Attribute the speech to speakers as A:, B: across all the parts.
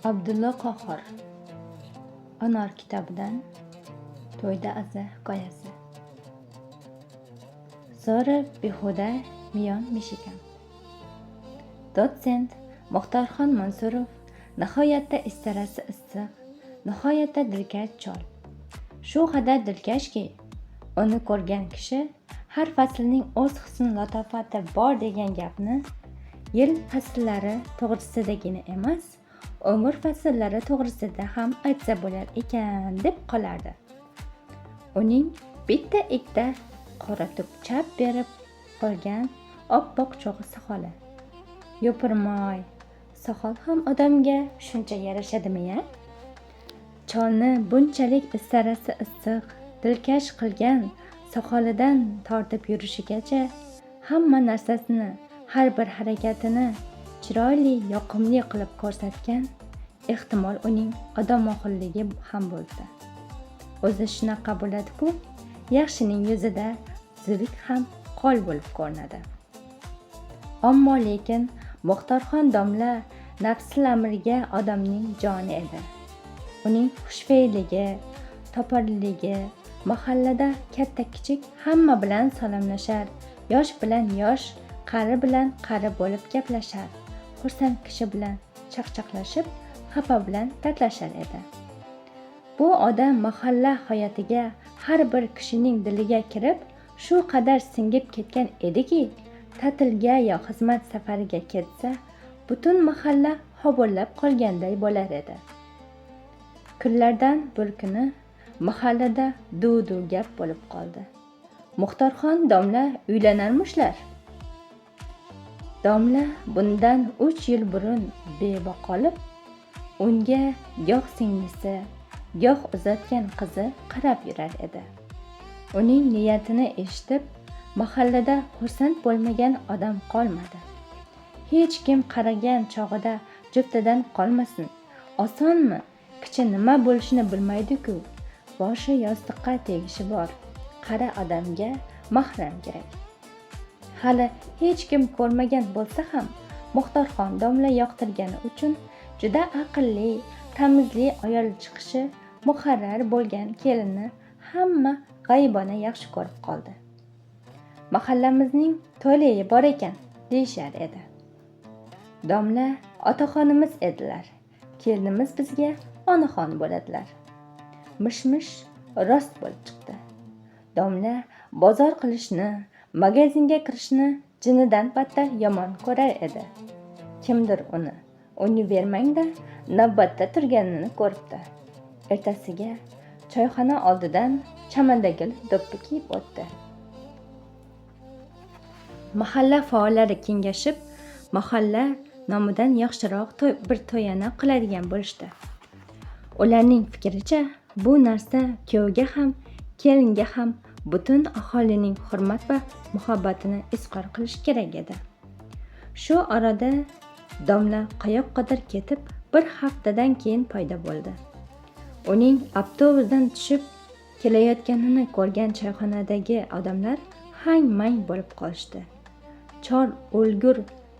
A: Abdulla Qohor Anor kitobidan To'yda aza hikoyasi. Zora behuda miyon mishikan. Dotsent Muxtorxon Mansurov nihoyatda istarasi issiq, nihoyatda dilkash chol. Shu qadar dilkashki, uni ko'rgan kishi har faslning o'z husn latofati bor degan gapni yil fasllari to'g'risidagina emas, umr fasllari to'g'risida ham aytsa bo'lar ekan deb qolardi. Uning bitta ikkita qora tuk chap berib qolgan oppoq cho'g'i soqoli. Yo'pirmoy, soqol ham odamga shuncha yarashadimi-ya? Cholni bunchalik istarasi issiq, dilkash qilgan soqolidan tortib yurishigacha hamma narsasini, har bir harakatini chiroyli, yoqimli qilib ko'rsatgan, ehtimol uning odamoxilligi ham bo'lsa. O'zi shunaqa bo'ladi-ku, yaxshining yuzida zuluk ham qol bo'lib ko'rinadi. Ammo lekin Muxtorxon domla nafsilamriga odamning joni edi. Uning xushfe'lligi, toparligi, mahallada katta-kichik hamma bilan salomlashar, yosh bilan yosh, qari bilan qari bo'lib gaplashar, xursand kishi bilan chaqchaqlashib, xafa bilan dardlashar edi. Bu odam mahalla hayotiga, har bir kishining diliga kirib, shu qadar singib ketgan ediki, ta'tilga yo xizmat safariga ketsa, butun mahalla hovullab qolganday bo'lar edi. Kunlardan bir kuni mahallada duv-duv gap bo'lib qoldi. Muxtorxon domla uylanarmishlar. Domla bundan 3 yil burun beva qolib, unga goh singlisi, goh uzatgan qizi qarab yurar edi. Uning niyatini eshitib, mahallada xursand bo'lmagan odam qolmadi. Hech kim qaragan chog'ida juftidan qolmasin. Osonmi? Kichi nima bo'lishini bilmaydi-ku. Boshi yostiqqa tegishi bor. Qari odamga mahram kerak. Hali hech kim ko'rmagan bo'lsa ham, Muxtorxon domla yoqtirgani uchun juda aqlli, tamizli ayol chiqishi muqarrar bo'lgan kelinni hamma g'ayibona yaxshi ko'rib qoldi. Mahallamizning to'leyi bor ekan, deyishar edi. Domla otaxonimiz edilar. Kelinimiz bizga onaxon bo'ladilar. Mish-mish rost bo'lib chiqdi. Domla bozor qilishni, magazinga kirishni jinidan battar yomon ko'rar edi. Kimdir uni univermangda navbatda turganini ko'ribdi. Ertasiga choyxona oldidan chamandagil do'ppi kiyib o'tdi. Mahalla faollari kengashib, mahalla nomidan yaxshiroq bir to'yana qiladigan bo'lishdi. Ularning fikricha, bu narsa kuyovga ham, kelinga ham butun aholining hurmat va muhabbatini izhor qilish kerak edi. Shu orada domla qayoqqadir ketib, bir haftadan keyin paydo bo'ldi. Uning avtobusdan tushib kelayotganini ko'rgan choyxonadagi odamlar hang-mang bo'lib qolishdi. Chol o'lgur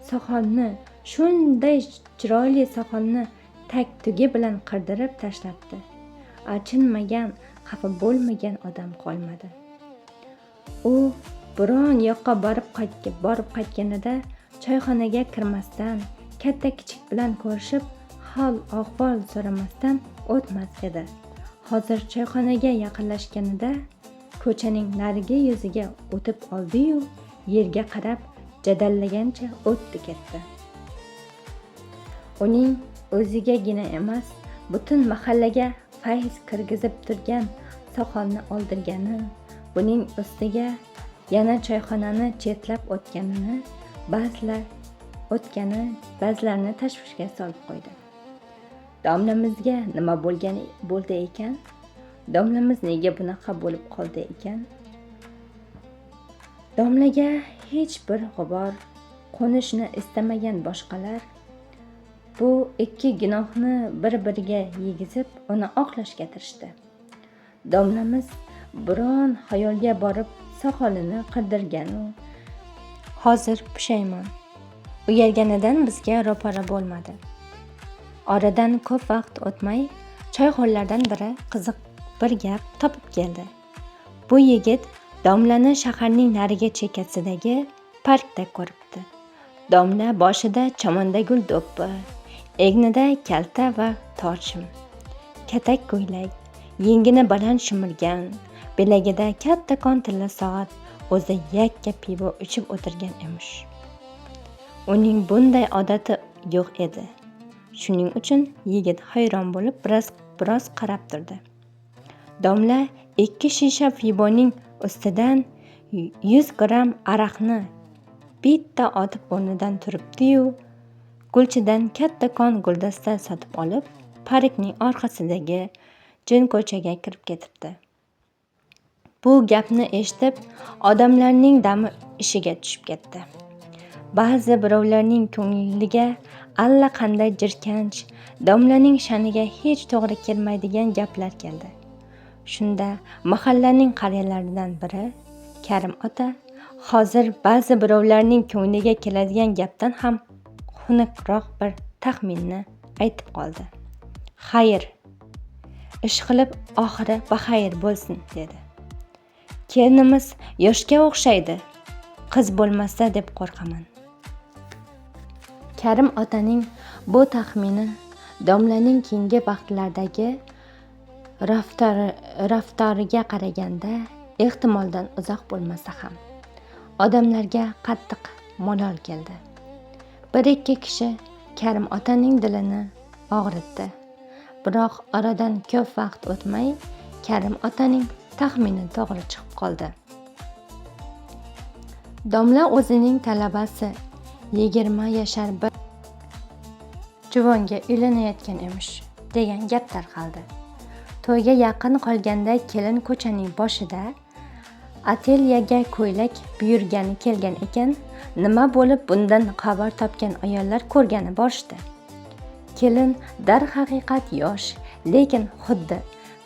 A: soqolni, shunday chiroyli soqolni tag-tugi bilan qirdirib tashlabdi. Achinmagan, xafa bo'lmagan odam qolmadi. U biron yoqqa borib qaytganida choyxonaga kirmasdan, katta-kichik bilan ko'rishib, hol ahvol so'ramasdan o'tmas edi. Hozir choyxonaga yaqinlashganida ko'chaning narigi yuziga o'tib oldi-yu, yerga qarab jadallagancha o'tdi ketdi. Uning o'zigagina emas, butun mahallaga fayz kirgizib turgan soqolni oldirgani, buning ustiga yana choyxonani chetlab o'tganini ba'zilar o'tgani ba'zilarni tashvishga solib qo'ydi. Domlamizga nima bo'lgani bo'ldi ekan? Domlamiz nega bunaqa bo'lib qoldi ekan? Domlaga hech bir g'ubor qo'nishni istamagan boshqalar bu ikki gunohni bir-biriga yegizib, uni oqlashga tirishdi. Domlamiz biron xayolga borib soqolini qirdirgan-u, hozir pushaymon. Uyalganidan bizga ro'para bo'lmadi. Oradan ko'p vaqt o'tmay choyxo'rlardan biri qiziq bir gap topib keldi. Bu yigit domlani shaharning narigi chekkasidagi parkda ko'ribdi. Domla boshida chamandagul do'ppi, egnida kalta va tor shim, katak ko'ylak, yengini baland shimirgan, bilagida kattakon tilla soat, o'zi yakka pivo ichib o'tirgan emish. Uning bunday odati yo'q edi. Shuning uchun yigit hayron bo'lib biroz qarab turdi. Domla 2 shisha pivoning ustidan 100 gramm aroqni bitta otib o'rnidan turibdi-yu, gulchidan kattakon guldasta sotib olib, parkning orqasidagi jinko'chaga kirib ketibdi. Bu gapni eshitib, odamlarning dami ishiga tushib ketdi. Ba'zi birovlarning ko'ngliga allaqanday jirkanch, domlaning sha'niga hech to'g'ri kelmaydigan gaplar keldi. Shunda mahallaning qariyalaridan biri Karim ota hozir ba'zi birovlarning ko'ngliga keladigan gapdan ham xunukroq bir taxminni aytib qoldi. Xayr, ish qilib oxiri baxayr bo'lsin, dedi. Kelinimiz yoshga o'xshaydi, qiz bo'lmasa deb qo'rqaman. Karim otaning bu taxmini domlaning keyingi vaqtlardagi raftoriga qaraganda ehtimoldan uzoq bo'lmasa ham odamlarga qattiq malol keldi. Bir ikki kishi Karim otaning dilini og'ritdi. Biroq oradan ko'p vaqt o'tmay Karim otaning taxmini to'g'ri chiqib qoldi. Domla o'zining talabasi 20 yashar bir juvonga uylanayotgan emish degan gap tarqaldi. To'yga yaqin qolganda kelin ko'chaning boshida atelyaga ko'ylak buyurgani kelgan ekan, nima bo'lib bundan xabar topgan ayollar ko'rgani borishdi. Kelin darhaqiqat yosh, lekin xuddi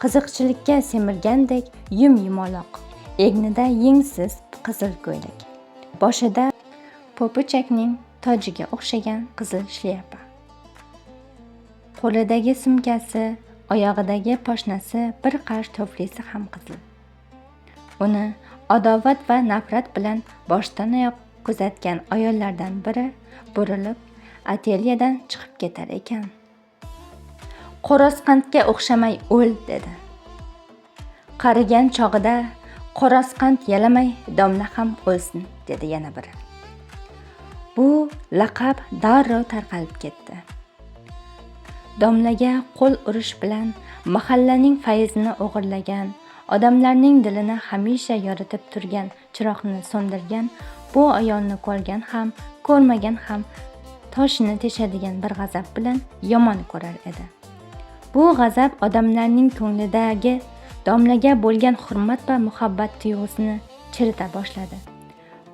A: qiziqchilikka semirgandek yum-yumaloq, egnida yengsiz qizil ko'ylak, boshida po'pichakning tojiga o'xshagan qizil shlyapa, qo'lidagi sumkasi, oyog'idagi poshnasi, bir qarish tuflisi ham qizil. Uni adovat va nafrat bilan boshdan oyoq kuzatgan ayollardan biri burilib atelyadan chiqib ketar ekan. Xo'rozqandga o'xshamay o'l, dedi. Qarigan chog'ida xo'rozqand yalamay domla ham o'lsin, dedi yana biri. Bu laqab darrov tarqalib ketdi. Domlaga qo'l urish bilan mahallaning fayzini o'g'irlagan, odamlarning dilini hamisha yoritib turgan chiroqni so'ndirgan bu ayolni ko'rgan ham, ko'rmagan ham toshini teshadigan bir g'azab bilan yomon ko'rar edi. Bu g'azab odamlarning ko'nglidagi domlaga bo'lgan hurmat va muhabbat tuyg'usini chirita boshladi.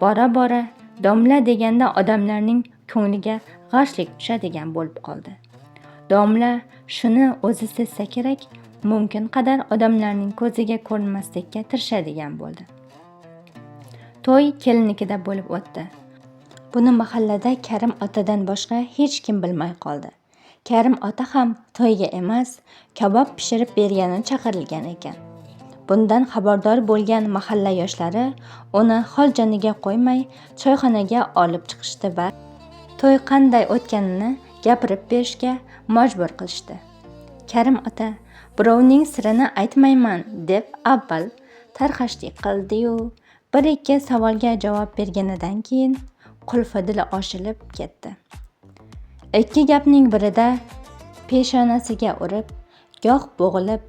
A: Bora-bora domla deganda odamlarning ko'ngliga g'ashlik tushadigan bo'lib qoldi. Domla shuni o'zi sezsa kerak, mumkin qadar odamlarning ko'ziga ko'rinmaslikka tirishadigan bo'ldi. To'y kelinnikida bo'lib o'tdi. Buni mahallada Karim otadan boshqa hech kim bilmay qoldi. Karim ota ham to'yga emas, kabob pishirib bergani chaqirilgan ekan. Bundan xabardor bo'lgan mahalla yoshlari uni hol joniga qo'ymay choyxonaga olib chiqishdi va to'y qanday o'tganini gapirib berishga majbur qilishdi. Karim ota birovning sirini aytmayman deb avval tarxashlik qildi-yu, bir ikki savolga javob berganidan keyin qulfi dili oshilib ketdi. Ikki gapning birida peshonasiga urib, goh bo'g'ilib,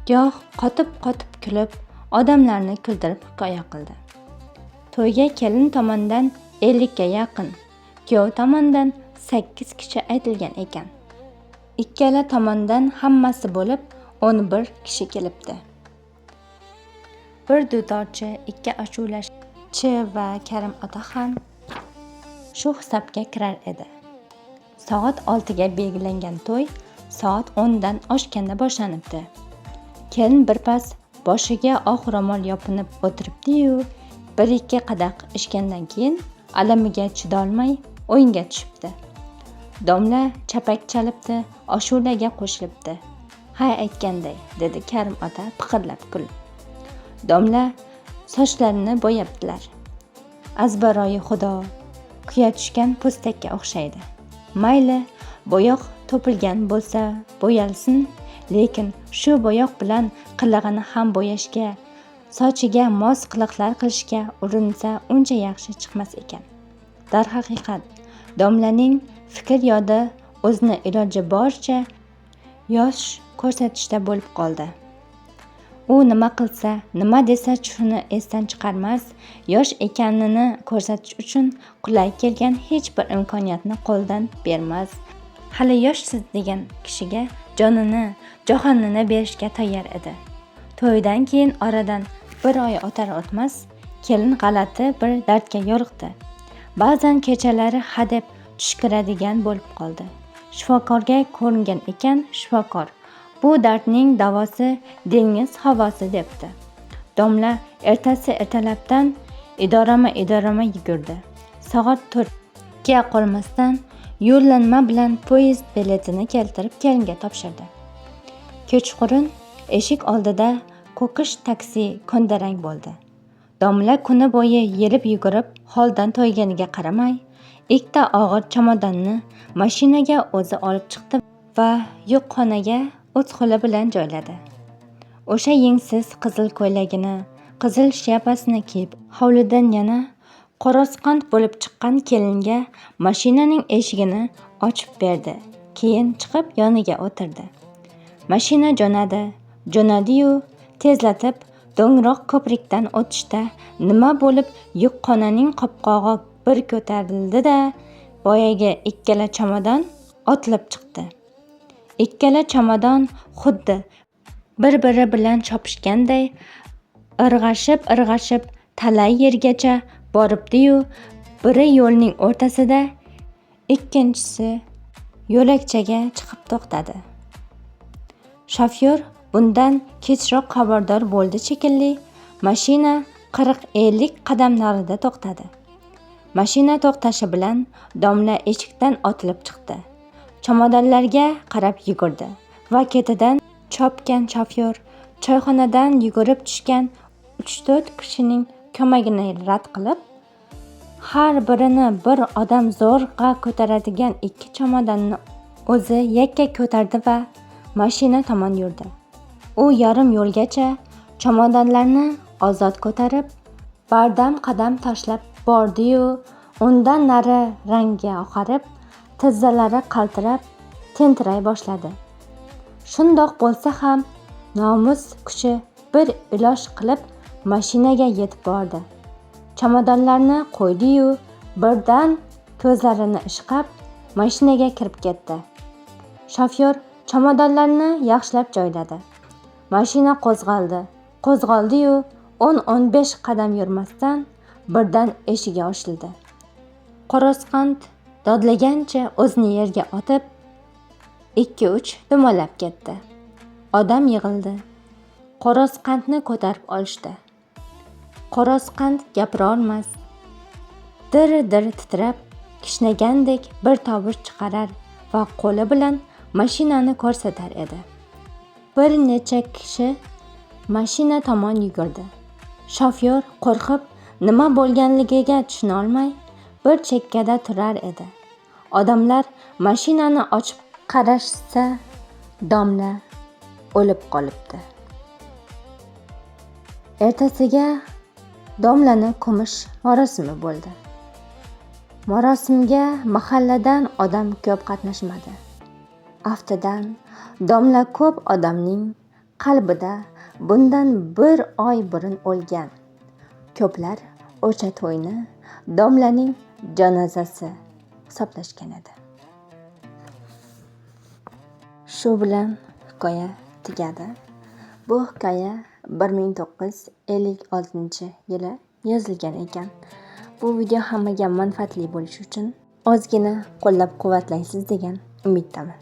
A: goh qotib-qotib kulib, odamlarni kuldirib hikoya qildi. To'yga kelin tomondan 50 ga yaqin, kuyov tomondan 8 kishi aytilgan ekan. Ikkala tomondan hammasi bo'lib 11 kishi kelibdi. Bir dutorchi, 2 ashulachi va Karim ota ham shu hisobga kirar edi. Soat 6 ga belgilangan to'y soat 10 dan oshganda boshlanibdi. Kelin birpas boshiga oq ro'mol yopinib o'tiribdi-yu, bir ikki qadah ichgandan keyin alamiga chidolmay o'yinga tushibdi. Domla chapak chalibdi, ashulaga qo'shilibdi. "Hay aytganday", dedi Karim ota piqillab kulib. "Domla sochlarini bo'yabdilar. Azbaroyi xudo, kuya tushgan po'stakka o'xshaydi. Mayli, bo'yoq to'pilgan bo'lsa bo'yalsin, lekin shu bo'yoq bilan qilig'ini ham bo'yashga, sochiga mos qiliqlar qilishga urinsa, uncha yaxshi chiqmas ekan." Darhaqiqat, domlaning fikr yodi o'zini iloji boricha yosh ko'rsatishda bo'lib qoldi. U nima qilsa, nima desa, shuni esdan chiqarmas, yosh ekanini ko'rsatish uchun qulay kelgan hech bir imkoniyatni qo'ldan bermas, hali yoshsiz degan kishiga jonini, jahonini berishga tayyor edi. To'ydan keyin oradan bir oy o'tar o'tmas kelin g'alati bir dardga yo'liqdi. Ba'zan kechalari hadeb tush kiradigan bo'lib qoldi. Shifokorga ko'ringan ekan, shifokor bu dardning davosi dengiz havosi debdi. Domla ertasi ertalabdan idorama idorama yugurdi. Soat 4ga qolmasdan yo'llanma bilan poyezd biletini keltirib kelinga topshirdi. Kechqurun eshik oldida ko'kish taksi ko'ndalang bo'ldi. Domla kuni bo'yi yelib yugurib holdan toyganiga qaramay, ikkita og'ir chamadonni mashinaga o'zi olib chiqdi va yukxonaga o'z qo'li bilan joyladi. O'sha yengsiz qizil ko'ylagini, qizil shlyapasini kiyib, hovlidan yana qo'rozqand bo'lib chiqqan kelinga mashinaning eshigini ochib berdi. Keyin chiqib yoniga o'tirdi. Mashina jo'nadi, jo'nadi-yu, tezlatib do'ngroq ko'prikdan o'tishda nima bo'lib yukxonaning qopqog'i bir ko'tarildi-da, boyagi ikkala chamadon otilib chiqdi. Ikkala chamadon xuddi bir-biri bilan chopishganday irg'ashib-irg'ashib talay yergacha boribdi-yu, biri yo'lning o'rtasida, ikkinchisi yo'lakchaga chiqib to'xtadi. Shofyor bundan kechroq xabardor bo'ldi shekilli, mashina 40-50 qadam narida to'xtadi. Mashina to'xtashi bilan domla eshikdan otilib chiqdi. Chamadonlarga qarab yugurdi va ketidan chopgan shofyor, choyxonadan yugurib tushgan 3-4 kishining ko'magini rad qilib, har birini bir odam zo'rg'a ko'taradigan ikki chamadonni o'zi yakka ko'tardi va mashina tomon yurdi. U yarim yo'lgacha chamadonlarni ozod ko'tarib, bardam qadam tashlab bordi-yu, undan nari rangi oqarib, tizzalari qaltirab, tentiray boshladi. Shundoq bo'lsa ham nomus kuchi bir iloj qilib mashinaga yetib bordi. Chamadonlarni qo'ydi-yu, birdan ko'zlarini ishqab mashinaga kirib ketdi. Shofyor chamadonlarni yaxshilab joyladi. Mashina qo'zg'aldi. Qo'zg'aldi-yu, 10-15 qadam yurmasdan birdan eshigi ochildi. Qo'rozqand dodlagancha o'zini yerga otib, 2-3 dumalab ketdi. Odam yig'ildi. Qo'rozqandni ko'tarib olishdi. Qo'rozqand gapira olmas, dir-dir titrab, kishnagandek bir tovush chiqarar va qo'li bilan mashinani ko'rsatar edi. Bir necha kishi mashina tomon yugurdi. Shofyor qo'rqib, nima bo'lganligiga tushuna olmay, bir chekkada turar edi. Odamlar mashinani ochib qarashsa, domla o'lib qolibdi. Ertasiga domlani ko'mish marosimi bo'ldi. Marosimga mahalladan odam ko'p qatnashmadi. Aftidan domla ko'p odamning qalbida bundan bir oy burun o'lgan. Ko'plar o'sha to'yni domlaning janozasi hisoblashgan edi. Shu bilan hikoya tugadi. Bu hikoya 1956-yili yozilgan ekan. Bu video hammaga manfaatli bo'lishi uchun ozgina qo'llab-quvvatlaysiz degan umiddaman.